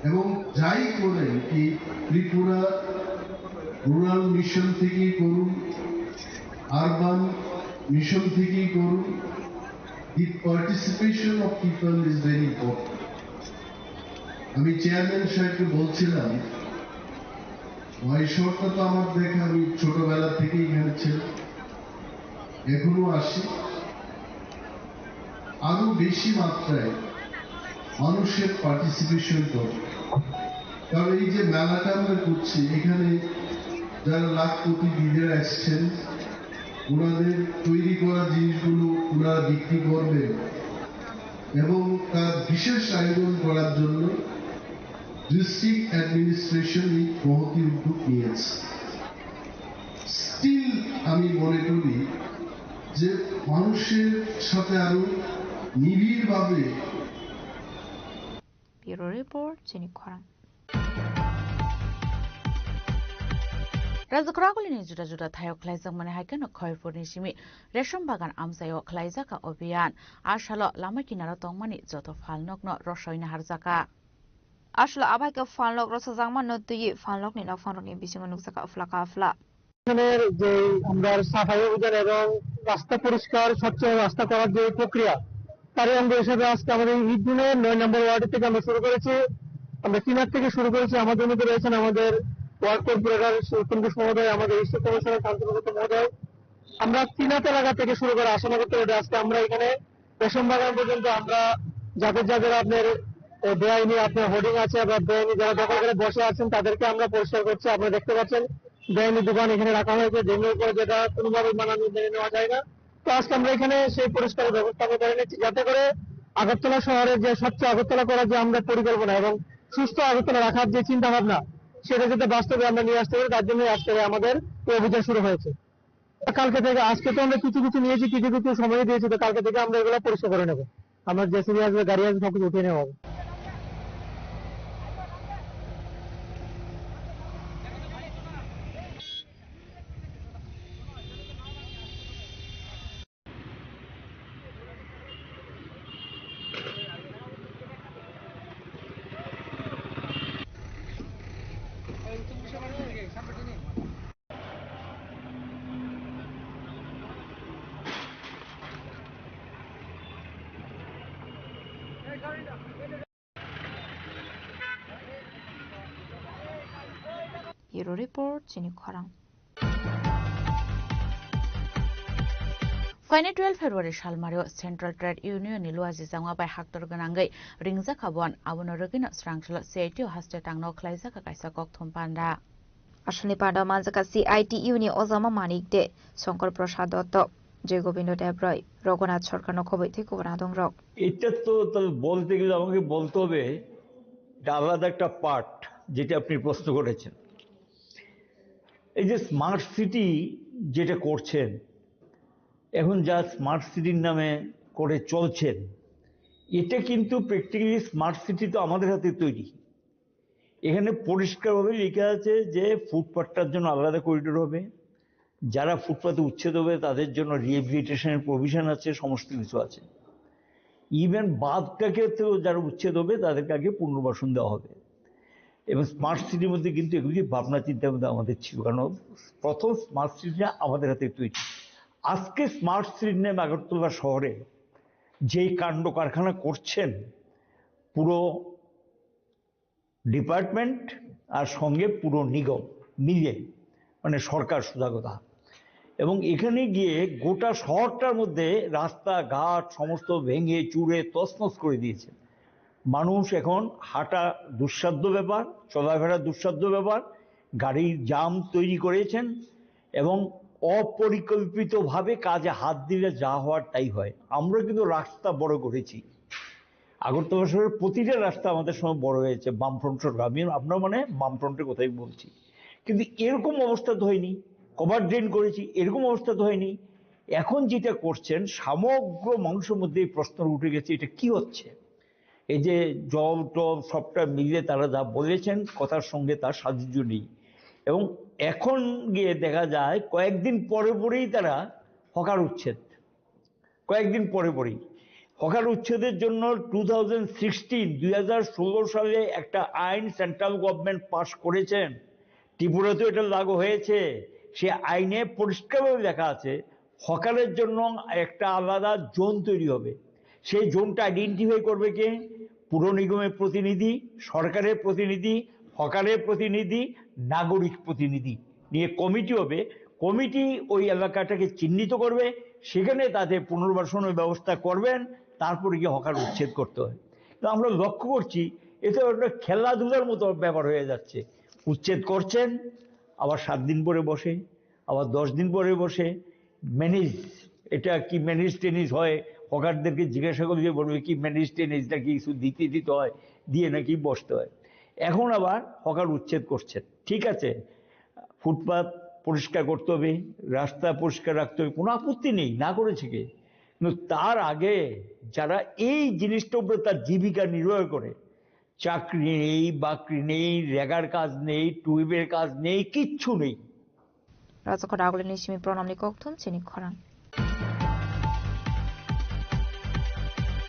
এবং যাই করেন, কি ত্রিপুরা রুরাল মিশন থেকেই করুন, আরবান মিশন থেকেই করুন, the participation of people is very important. আমি চেয়ারম্যান সাহেবকে বলছিলাম, ওই শহরটা তো আমার দেখা, আমি ছোটবেলা থেকেই এখানে ছিলাম, এখনো আসি। আরো বেশি মাত্রায় মানুষের পার্টিসিপেশন দরকার, কারণ এই যে মেলাটা আমরা করছি, এখানে যারা লাখপতি দিদিরা এসছেন, ওনাদের তৈরি করা জিনিসগুলো ওনারা বিক্রি করবেন এবং তার বিশেষ আয়োজন করার জন্য ডিস্ট্রিক্ট অ্যাডমিনিস্ট্রেশন এই মহতী উদ্যোগ নিয়েছে। স্টিল আমি মনে করি যে মানুষের সাথে আরো নিবিড়ভাবে Bureau Report, Chini Khorang. Rajakhor Agulini juda juda thaio khlaijakmani hai kheno Khoipurni simi Resham Bagan amchaio khlaijakha obhiyan. A salo lama kinaro tongmani joto phalnokno rosoina harjakha. Aswk abai khe phalnok rosajakmano twiwi phalnokni nokphangrokni bisingo nukjakha aphla ka aphla. এখানের যে আমরা সাফাই অভিযান এবং রাস্তা পরিষ্কার, স্বচ্ছ রাস্তা করার যে প্রক্রিয়া, তারই অঙ্গ হিসেবে আজকে আমাদের ইটবুনের নয় নম্বর ওয়ার্ড থেকে আমরা শুরু করেছি। আমরা ক্লিনার থেকে শুরু করেছি। আমাদের মধ্যে রয়েছেন আমাদের ওয়ার্ড কর্পোরেটর সুকুমার মহোদয়, আমাদের ইস্ট কমিশনার শান্তনুব্রত মহোদয়। আমরা ক্লিনার এলাকা থেকে শুরু করে আশানগর থেকে আজকে আমরা এখানে রেশম বাগান পর্যন্ত আমরা যাদের যাদের আপনার, এ, বেআইনি আপনার হোর্ডিং আছে বা বেআইনি যারা দখল করে বসে আছেন তাদেরকে আমরা পরিষ্কার করছি। আপনারা দেখতে পাচ্ছেন বেআইনি দোকান এখানে রাখা হয়েছে, যেগুলোর উপরে যেটা কোনোভাবেই মানা নিয়ে নেওয়া যায় না। তো আজকে আমরা এখানে সেই পরিষ্কারের ব্যবস্থা আমরা করে নিচ্ছি, যাতে করে আগরতলা শহরের যে স্বচ্ছ আগরতলা করার যে আমরা পরিকল্পনা এবং সুস্থ আগরতলা রাখার যে চিন্তা ভাবনা, সেটা যাতে বাস্তবে আমরা নিয়ে আসতে পারি, তার জন্যই আজকে আমাদের এই অভিযান শুরু হয়েছে। কালকে থেকে, আজকে তো আমরা কিছু কিছু নিয়েছি, কিছু কিছু সময় দিয়েছি, তো কালকে থেকে আমরা এগুলো পরিষ্কার করে নেবো। আমার জেসিবি আসবে, গাড়ি আসবে, সবকিছু উঠিয়ে নেওয়া হবে। Bureau Report, chini khorang. Phainai twelve February salmario Central Trade Union ni luaji jangma bai haktor gwnangwi ringjak kha bon, abono rwgwino srangchalo C I T O haste tangno khlaijak kha kaisa kokthum panda. Aswkni panda manjak kha C I T U ni ojama Manik De, Shankar Prasad Dotto, Joy Gobindo Debroy, Raghunath Sarkarno khobwi tei kubun adongrok. এটা তো তাহলে বলতে গেলে আমাকে বলতে হবে, এটা আলাদা একটা পার্ট, যেটা আপনি প্রশ্ন করেছেন। এই যে স্মার্ট সিটি যেটা করছেন, এখন যা স্মার্ট সিটির নামে করে চলছেন, এটা কিন্তু প্র্যাকটিক্যালি স্মার্ট সিটি তো আমাদের হাতে তৈরি। এখানে পরিষ্কারভাবে লেখা আছে যে ফুটপাতটার জন্য আলাদা করিডোর হবে, যারা ফুটপাতে উচ্ছেদ হবে তাদের জন্য রিহেবিলিটেশনের প্রভিশন আছে, সমস্ত কিছু আছে। ইভেন বাদটাকে তো যারা উচ্ছেদ হবে তাদেরকে আগে পুনর্বাসন দেওয়া হবে। এবং স্মার্ট সিটির মধ্যে কিন্তু এগুলি ভাবনা চিন্তার মধ্যে আমাদের ছিল, কারণ প্রথম স্মার্ট সিটিটা আমাদের হাতে তৈরি। আজকে স্মার্ট সিটির নামে আগরতলা শহরে যেই কাণ্ড কারখানা করছেন, পুরো ডিপার্টমেন্ট আর সঙ্গে পুরো নিগম মিলে, মানে সরকার সোজা কথা। এবং এখানে গিয়ে গোটা শহরটার মধ্যে রাস্তাঘাট সমস্ত ভেঙে চুরে তছনছ করে দিয়েছে। মানুষ এখন হাঁটা দুঃসাধ্য ব্যাপার, চলাফেরা দুঃসাধ্য ব্যাপার, গাড়ির জাম তৈরি করেছেন এবং অপরিকল্পিতভাবে কাজে হাত দিলে যা হওয়ার তাই হয়। আমরা কিন্তু রাস্তা বড় করেছি, আগরতলা শহরের প্রতিটা রাস্তা আমাদের সময় বড় হয়েছে বামফ্রন্ট সরকার। আমি আমরা মানে বামফ্রন্টের কথাই বলছি, কিন্তু এরকম অবস্থা তো হয়নি। কভার ড্রেন করেছি, এরকম অবস্থা তো হয়নি। এখন যেটা করছেন, সমগ্র মানুষের মধ্যে এই প্রশ্ন উঠে গেছে, এটা কি হচ্ছে? এই যে জল টল সবটা মিলিয়ে তারা যা বলেছেন, কথার সঙ্গে তার সাযুজ্য নেই। এবং এখন গিয়ে দেখা যায় কয়েকদিন পরে পরেই তারা হকার উচ্ছেদ, কয়েকদিন পরে পরেই হকার উচ্ছেদের জন্য টু থাউজেন্ড সিক্সটিন দুই হাজার ষোলো সালে একটা আইন সেন্ট্রাল গভর্নমেন্ট পাস করেছেন, ত্রিপুরাতেও এটা লাগু হয়েছে। সে আইনে পরিষ্কারভাবে লেখা আছে, হকারের জন্য একটা আলাদা জোন তৈরি হবে। সেই জোনটা আইডেন্টিফাই করবে কে? পুর নিগমের প্রতিনিধি, সরকারের প্রতিনিধি, হকারের প্রতিনিধি, নাগরিক প্রতিনিধি নিয়ে কমিটি হবে। কমিটি ওই এলাকাটাকে চিহ্নিত করবে, সেখানে তাদের পুনর্বাসনের ব্যবস্থা করবেন, তারপরে গিয়ে হকার উচ্ছেদ করতে হয়। তো আমরা লক্ষ্য করছি, এতে একটা খেলাধুলার মতো ব্যাপার হয়ে যাচ্ছে। উচ্ছেদ করছেন, আবার সাত দিন পরে বসে, আবার দশ দিন পরে বসে। ম্যানেজ, এটা কি ম্যানেজ টেনেজ হয়? হকারদেরকে জিজ্ঞাসা করলে বলবে কি ম্যানেজ টেনেজ, নাকি কিছু দিতে দিতে হয়, দিয়ে নাকি বসতে হয়। এখন আবার হকার উচ্ছেদ করছেন, ঠিক আছে, ফুটপাত পরিষ্কার করতে হবে, রাস্তা পরিষ্কার রাখতে হবে, কোনো আপত্তি নেই, না করেছে কে। কিন্তু তার আগে যারা এই জিনিসটার উপরে তার জীবিকা নির্বাহ করে, চাকরি নেই, বাকরি নেই, রেগার কাজ নেই, টুইবের কাজ নেই, কিচ্ছু নেই। Rajakhor Agulini simi Pranamni kokthum chini khorang.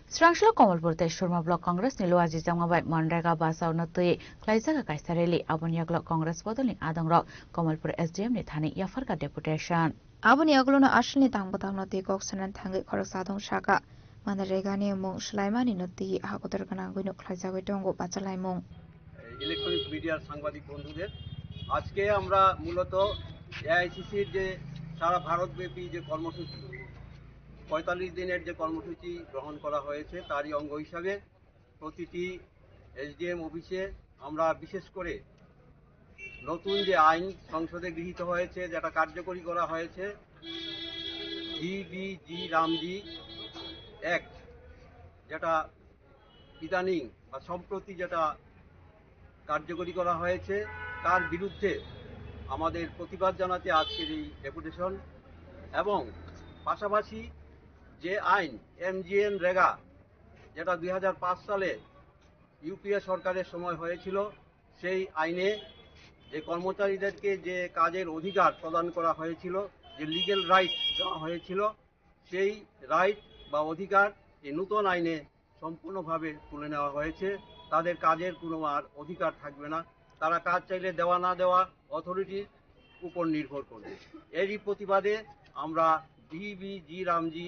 Srangshilo Kamalpur tei Surma Block Congress ni luaji jangma bai Manrega basao no twi khlaijak kaisa rally, aboni yagulo Congress bodolni adongrok Kamalpur S D M ni thani yapharkha deputation. Aboni yagulono asalni tang bwtangno twi kok sanani thangwi khoroksa adong saka, Manrega ni mung swlaimani no twi hakotor gwnangwi no khlaijagwi tongo bachalaimung. Electronic মিডিয়ার সাংবাদিক বন্ধুদের, আজকে আমরা মূলত এআইসিসির যে সারা ভারতব্যাপী যে কর্মসূচি, পঁয়তাল্লিশ দিনের যে কর্মসূচি গ্রহণ করা হয়েছে, তারই অঙ্গ হিসাবে প্রতিটি এসডিএম অফিসে আমরা বিশেষ করে নতুন যে আইন সংসদে গৃহীত হয়েছে, যেটা কার্যকরী করা হয়েছে, জিবিজি রামজি অ্যাক্ট, যেটা ইদানিং বা সম্প্রতি যেটা কার্যকরী করা হয়েছে, তার বিরুদ্ধে আমাদের প্রতিবাদ জানাতে আজকের এই ডেপুটেশন। এবং পাশাপাশি যে আইন এমজিএন রেগা, যেটা দুই হাজার পাঁচ সালে ইউপিএ সরকারের সময় হয়েছিল, সেই আইনে যে কর্মচারীদেরকে যে কাজের অধিকার প্রদান করা হয়েছিল, যে লিগ্যাল রাইট দেওয়া হয়েছিল, সেই রাইট বা অধিকার এই নতুন আইনে সম্পূর্ণভাবে তুলে নেওয়া হয়েছে। তাদের কাজের কোনো আর অধিকার থাকবে না। তারা কাজ চাইলে দেওয়া না দেওয়া অথরিটির উপর নির্ভর করবে। এরই প্রতিবাদে আমরা জিবিজি রামজি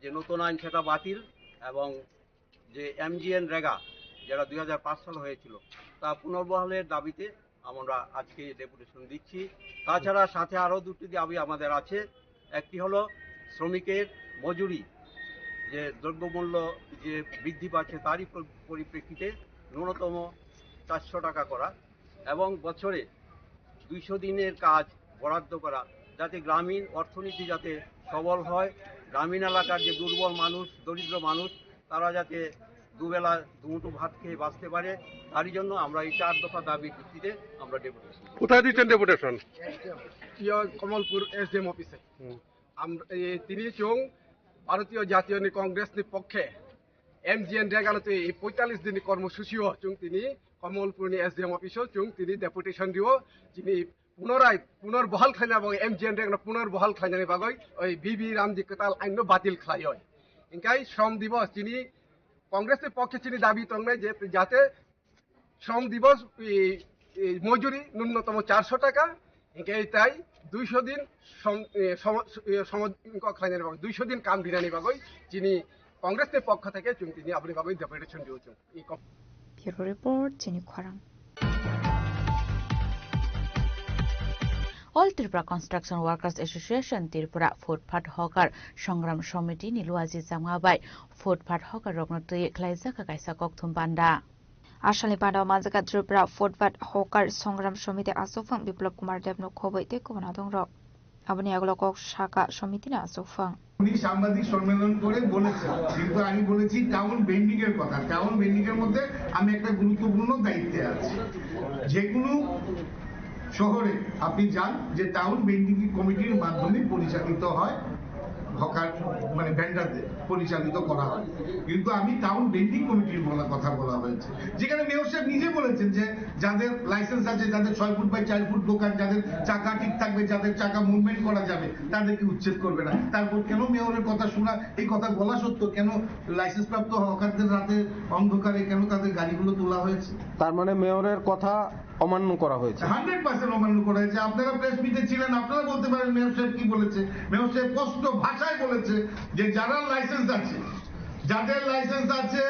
যে নতুন আইন, সেটা বাতিল এবং যে এমজিএন রেগা, যেটা দুই হাজার পাঁচ সাল হয়েছিল, তা পুনর্বহালের দাবিতে আমরা আজকে ডেপুটেশন দিচ্ছি। তাছাড়া সাথে আরও দুটি দাবি আমাদের আছে। একটি হলো শ্রমিকের মজুরি, যে দ্রব্যমূল্য যে বৃদ্ধি পাচ্ছে, তারই প্র- পরিপ্রেক্ষিতে ন্যূনতম চারশো টাকা করা এবং বছরে দুইশো দিনের কাজ বরাদ্দ করা, যাতে গ্রামীণ অর্থনীতি যাতে সবল হয়, গ্রামীণ এলাকার যে দুর্বল মানুষ, দরিদ্র মানুষ, তারা যাতে দুবেলা দুমুঠো ভাত খেয়ে বাঁচতে পারে, তারই জন্য আমরা এই চার দফা দাবির ভিত্তিতে আমরা ডেপুটেশন। কোথায় দিচ্ছেন ডেপুটেশন? ইয়ো কমলপুর এসডিএম অফিসে। হুম। আমরা এই তিনি চুং ভারতীয় জাতীয় নি-, কংগ্রেস নি পক্ষে এমজিএন রেগানো তো এই পঁয়তাল্লিশ দিন কর্মসূচিও চুং তিনি কমলপুর নি এসডিএম অফিসও চুং তিনি ডেপুটেশন দিও, যিনি পুনরায় পুনর্বহাল খাইনা বাগৈ এমজিএন রেগানো পুনর্বহাল খাইনানি বাগৈ ওই বিবি রামজি কাতাল আইনও বাতিল খাইও। ইনকাই শ্রম দিবস যিনি কংগ্রেসের পক্ষে যিনি দাবি তংনাই যে যাতে শ্রম দিবস এই, এই মজুরি ন্যূনতম চারশো টাকা, ইনকাই তাই দুইশো দিন সম-, এ, সম-, এ, সম-, ইনকা খাইনানি বাগৈ, দুইশো দিন কাম দিনানি বাগৈ যিনি কংগ্রেসের পক্ষ থেকে চুং তিনি আপনি বাগৈ ডেপুটেশন দিয়েছেন। Bureau Report, Chini Khorang. All Tripura Construction Workers Association Tripura Footpath Hawker Songram Somiti ni luaji jama bai footpath hawker rokno twi khlaijak kaisa kokthum banda. Asalni banda o manjak Tripura Footpath Hawker Songram Somiti aswkphang Biplab Kumar Deb no khobwi tei kubun adongrok. Aboni yagulo kok saka Somiti ni aswkphang. উনি সাংবাদিক সম্মেলন করে বলেছেন, কিন্তু আমি বলেছি town vending এর কথা। টাউন ভেন্ডিং এর মধ্যে আমি একটা গুরুত্বপূর্ণ দায়িত্বে আছি। যে কোনো শহরে আপনি যান, যে টাউন ভেন্ডিং কমিটির মাধ্যমে পরিচালিত হয় হকার, মানে ভেন্ডারদের পরিচালিত করা হয়, কিন্তু আমি টাউন ভেন্ডিং কমিটির বলা, কথা বলা হয়েছে, যেখানে মেয়র সাহেব নিজে বলেছেন যে যাদের লাইসেন্স আছে, যাদের ছয় ফুট বাই চার ফুট দোকান, যাদের চাকা ঠিক থাকবে, যাদের চাকা মুভমেন্ট করা যাবে, তাদেরকে উচ্ছেদ করবে না। তারপর কেন মেয়রের কথা শোনা, এই কথা বলা সত্ত্বেও কেন লাইসেন্স প্রাপ্ত হকারদের রাতে অন্ধকারে কেন তাদের গাড়িগুলো তোলা হয়েছে? তার মানে মেয়রের কথা অমান্য করা হয়েছে। হান্ড্রেড পার্সেন্ট অমান্য করা হয়েছে। আপনারা প্রেস মিটে ছিলেন, আপনারা বলতে পারেন মেয়র সাহেব কি বলেছে। মেয়র সাহেব স্পষ্ট ভাষায় বলেছে যে যারা লাইসেন্স আছে, যাদের লাইসেন্স আছে,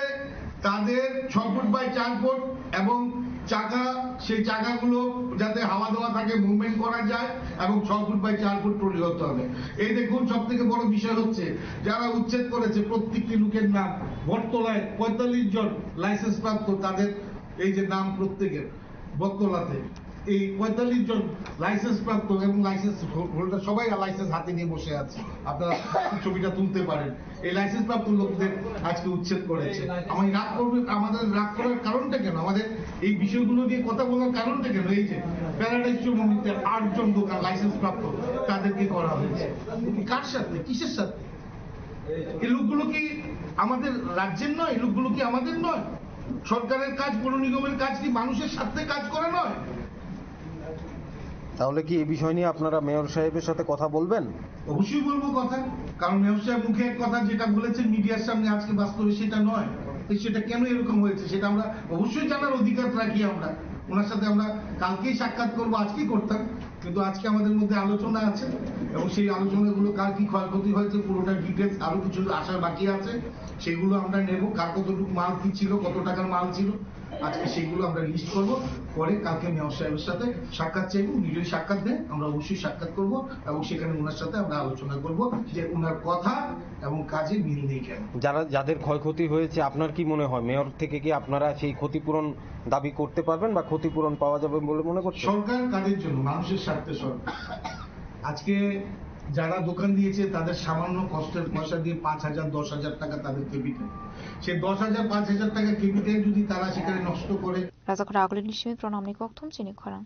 তাদের ছ ফুট বাই চার ফুট এবং চাকা, সেই চাকাগুলো যাতে হাওয়া দেওয়া থাকে, মুভমেন্ট করা যায় এবং ছ ফুট বাই চার ফুট ট্রলি হতে হবে। এই দেখুন, সব থেকে বড় বিষয় হচ্ছে যারা উচ্ছেদ করেছে প্রত্যেকটি লোকের নাম। বটতলায় পঁয়তাল্লিশ জন লাইসেন্স প্রাপ্ত, তাদের এই যে নাম প্রত্যেকের, বটতলাতে এই পঁয়তাল্লিশ জন লাইসেন্স প্রাপ্ত এবং লাইসেন্স হো-, হোল্ডার সবাই লাইসেন্স হাতে নিয়ে বসে আছে। আপনারা ছবিটা তুলতে পারেন। এই লাইসেন্স প্রাপ্ত লোকদের আজকে উচ্ছেদ করেছে। আমি রাগ করবে, আমাদের রাগ করার কারণটা কেন? আমাদের এই বিষয়গুলো নিয়ে কথা বলার কারণটা কেন? এই যে প্যারাডাইস চৌমুহনীতে আটজন দোকান লাইসেন্স প্রাপ্ত, তাদেরকে করা হয়েছে। এটি কার সাথে, কিসের সাথে? এই লোকগুলো কি আমাদের রাজ্যের নয়? এই লোকগুলো কি আমাদের নয়? সরকারের কাজ, পৌর নিগমের কাজ কি মানুষের স্বার্থে কাজ করা নয়? তাহলে কি এই বিষয় নিয়ে আপনারা মেয়র সাহেবের সাথে কথা বলবেন? অবশ্যই বলবো কথা, কারণ মেয়র সাহেব মুখে এক কথা যেটা বলেছেন মিডিয়ার সামনে, আজকে বাস্তবে সেটা নয়। তো সেটা কেন এরকম হয়েছে সেটা আমরা অবশ্যই জানার অধিকার রাখি। আমরা ওনার সাথে আমরা কালকেই সাক্ষাৎ করবো, আজকেই করতাম, কিন্তু আজকে আমাদের মধ্যে আলোচনা আছে এবং সেই আলোচনাগুলো কার কি ক্ষয়ক্ষতি হয়েছে পুরোটা ডিটেলস আরো কিছু আসার বাকি আছে, সেগুলো আমরা নেব। কার কতটুকু মাল কি ছিল, কত টাকার মাল ছিল, আজকে সেগুলো আমরা লিস্ট করব। পরে কালকে মেয়র সাহেবের সাথে সাক্ষাৎ চাইব, উনি যদি সাক্ষাৎ দেন আমরা অবশ্যই সাক্ষাৎ করব এবং সেখানে ওনার সাথে আমরা আলোচনা করব যে ওনার কথা এবং কাজে মিল নেই কেন। যারা, যাদের ক্ষয়ক্ষতি হয়েছে, আপনার কি মনে হয় মেয়র থেকে কি আপনারা সেই ক্ষতিপূরণ দাবি করতে পারবেন বা ক্ষতিপূরণ পাওয়া যাবে বলে মনে করছেন? সরকার কাদের জন্য? মানুষের স্বার্থে সরকার। আজকে যারা দোকান দিয়েছে তাদের সামান্য কষ্টের পয়সা দিয়ে পাঁচ হাজার, দশ হাজার টাকা তাদের ক্যাপিটাল। সে দশ হাজার, পাঁচ হাজার টাকা ক্যাপিটাল যদি তারা সেখানে নষ্ট করে, Rajakhora Agulini simi pronamni kokthum chini khorang.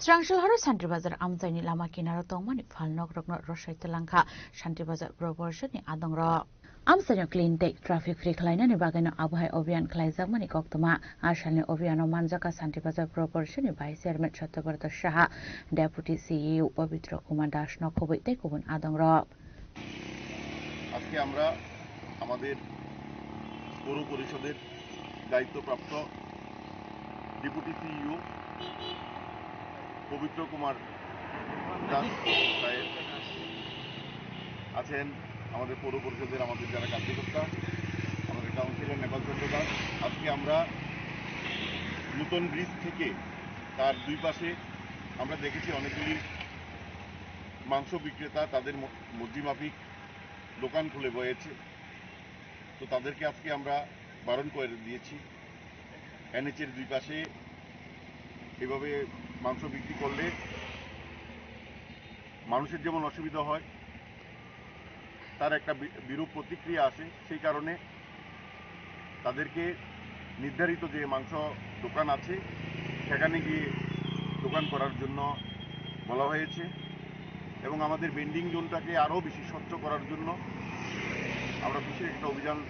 Srangsil horo Shanti Bazar amchaini lama kinaro tongmani phalnokrokno rwsai twlangkha Shanti Bazar Puro Porishadni adongrok. Amchaino clean tei traffic free khlainani bagwino abohai obhiyan khlaijakmani koktwma. A salni obhiyano manjakha Shanti Bazar Puro Porishadni Vice Chairman Satyabrata Saha, Deputy C E O Pabitra Kumar Das, nokhobwi tei kubun adongrok. আজকে আমরা আমাদের পৌর পরিষদের দায়িত্বপ্রাপ্ত deputy CEO পবিত্র কুমার দাস সাহেব আছেন, আমাদের পৌর পরিষদের আমাদের যারা কার্যকর্তা, আমাদের কাউন্সিলর নেপাল চন্দ্র দাস। আজকে আমরা নতুন ব্রিজ থেকে তার দুই পাশে আমরা দেখেছি অনেকগুলি মাংস বিক্রেতা তাদের ম-, মর্জিমাফিক দোকান খুলে বয়েছে। তো তাদেরকে আজকে আমরা বারণ করে দিয়েছি। এনএইচের দুই পাশে এভাবে মাংস বিক্রি করলে মানুষের যেমন অসুবিধা হয়, তার একটা বি-, বিরূপ প্রতিক্রিয়া আসে। সেই কারণে তাদেরকে নির্ধারিত যে মাংস দোকান আছে, সেখানে গিয়ে দোকান করার জন্য বলা হয়েছে এবং আমাদের ভেন্ডিং জোনটাকে আরও বেশি স্বচ্ছ করার জন্য আমরা বিশেষ একটা অভিযান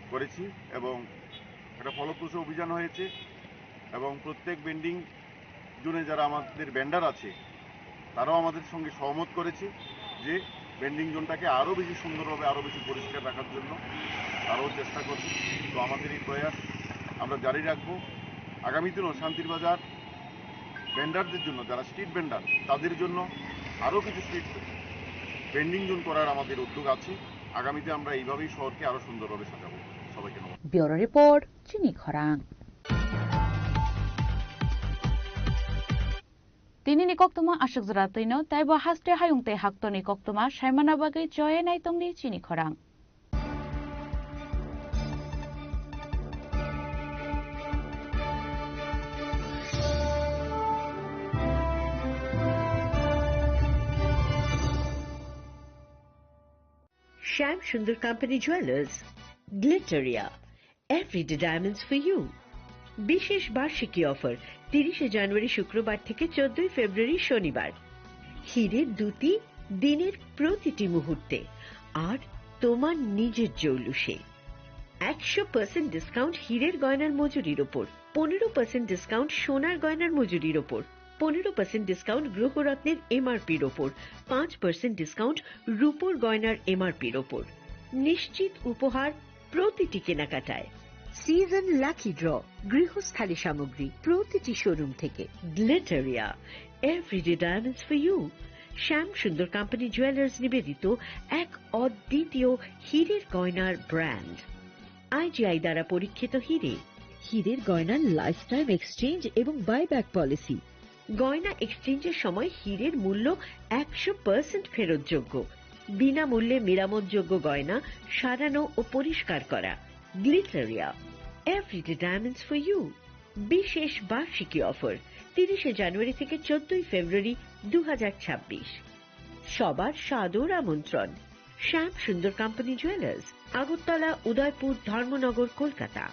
করেছি এবং একটা ফলপ্রসূ অভিযান হয়েছে এবং প্রত্যেক ভেন্ডিং জোনে যারা আমাদের ভেন্ডার আছে, তারাও আমাদের সঙ্গে সহমত করেছে যে ভেন্ডিং জোনটাকে আরও বেশি সুন্দরভাবে, আরও বেশি পরিষ্কার রাখার জন্য তারাও চেষ্টা করছে। তো আমাদের এই প্রয়াস আমরা জারি রাখবো। আগামী দিনও শান্তির বাজার ভেন্ডারদের জন্য, যারা স্ট্রিট ভেন্ডার, তাদের জন্য আরও কিছু স্ট্রিট ভেন্ডিং জোন করার আমাদের উদ্যোগ আছে। আগামীতে আমরা এইভাবেই শহরকে আরও সুন্দরভাবে সাজাবো। সবাইকে নমস্কার। Bureau Report, Chini Khorang. Tini ni koktwma aswk jora twino, taibo haste hayung tei haktorni koktwma saimana bagwi choye nai tongdi chini khorang. Shyam Sundar Company Jewelers, Glitteria, Everyday Diamonds for You। বিশেষ বার্ষিকী অফার, তিরিশে জানুয়ারি শুক্রবার থেকে চোদ্দই ফেব্রুয়ারি শনিবার। হীরের দ্যুতি দিনের প্রতিটি মুহূর্তে, আর তোমার নিজের জৌলুসে। একশো পার্সেন্ট ডিসকাউন্ট হীরের গয়নার মজুরির ওপর, পনেরো পার্সেন্ট ডিসকাউন্ট সোনার গয়নার মজুরির ওপর, পনেরো পার্সেন্ট ডিসকাউন্ট গ্রহরত্নের এমআরপির ওপর, পাঁচ পার্সেন্ট ডিসকাউন্ট রূপোর গয়নার এমআরপির ওপর। নিশ্চিত উপহার প্রতিটি কেনাকাটায়। সিজন লাকি ড্র, গৃহস্থালী সামগ্রী প্রতিটি শোরুম থেকে। গ্লিটারিয়া, Everyday Diamonds for You। Shyam Sundar company jewellers নিবেদিত এক অদ্বিতীয় হীরের গয়নার ব্র্যান্ড। আইজিআই দ্বারা পরীক্ষিত হীরে। হীরের গয়নার লাইফ টাইম এক্সচেঞ্জ এবং বাইব্যাক পলিসি। গয়না এক্সচেঞ্জের সময় হীরের মূল্য একশো পার্সেন্ট ফেরতযোগ্য। বিনামূল্যে মেরামতযোগ্য গয়না সারানো ও পরিষ্কার করা। গ্লিটারিয়া, Everyday Diamonds for You। বিশেষ বার্ষিকী অফার, তিরিশে জানুয়ারি থেকে চোদ্দই ফেব্রুয়ারি দু হাজার ছাব্বিশ। সবার সাদর আমন্ত্রণ। শ্যাম সুন্দর কোম্পানি জুয়েলার্স, আগরতলা, উদয়পুর, ধর্মনগর, কলকাতা।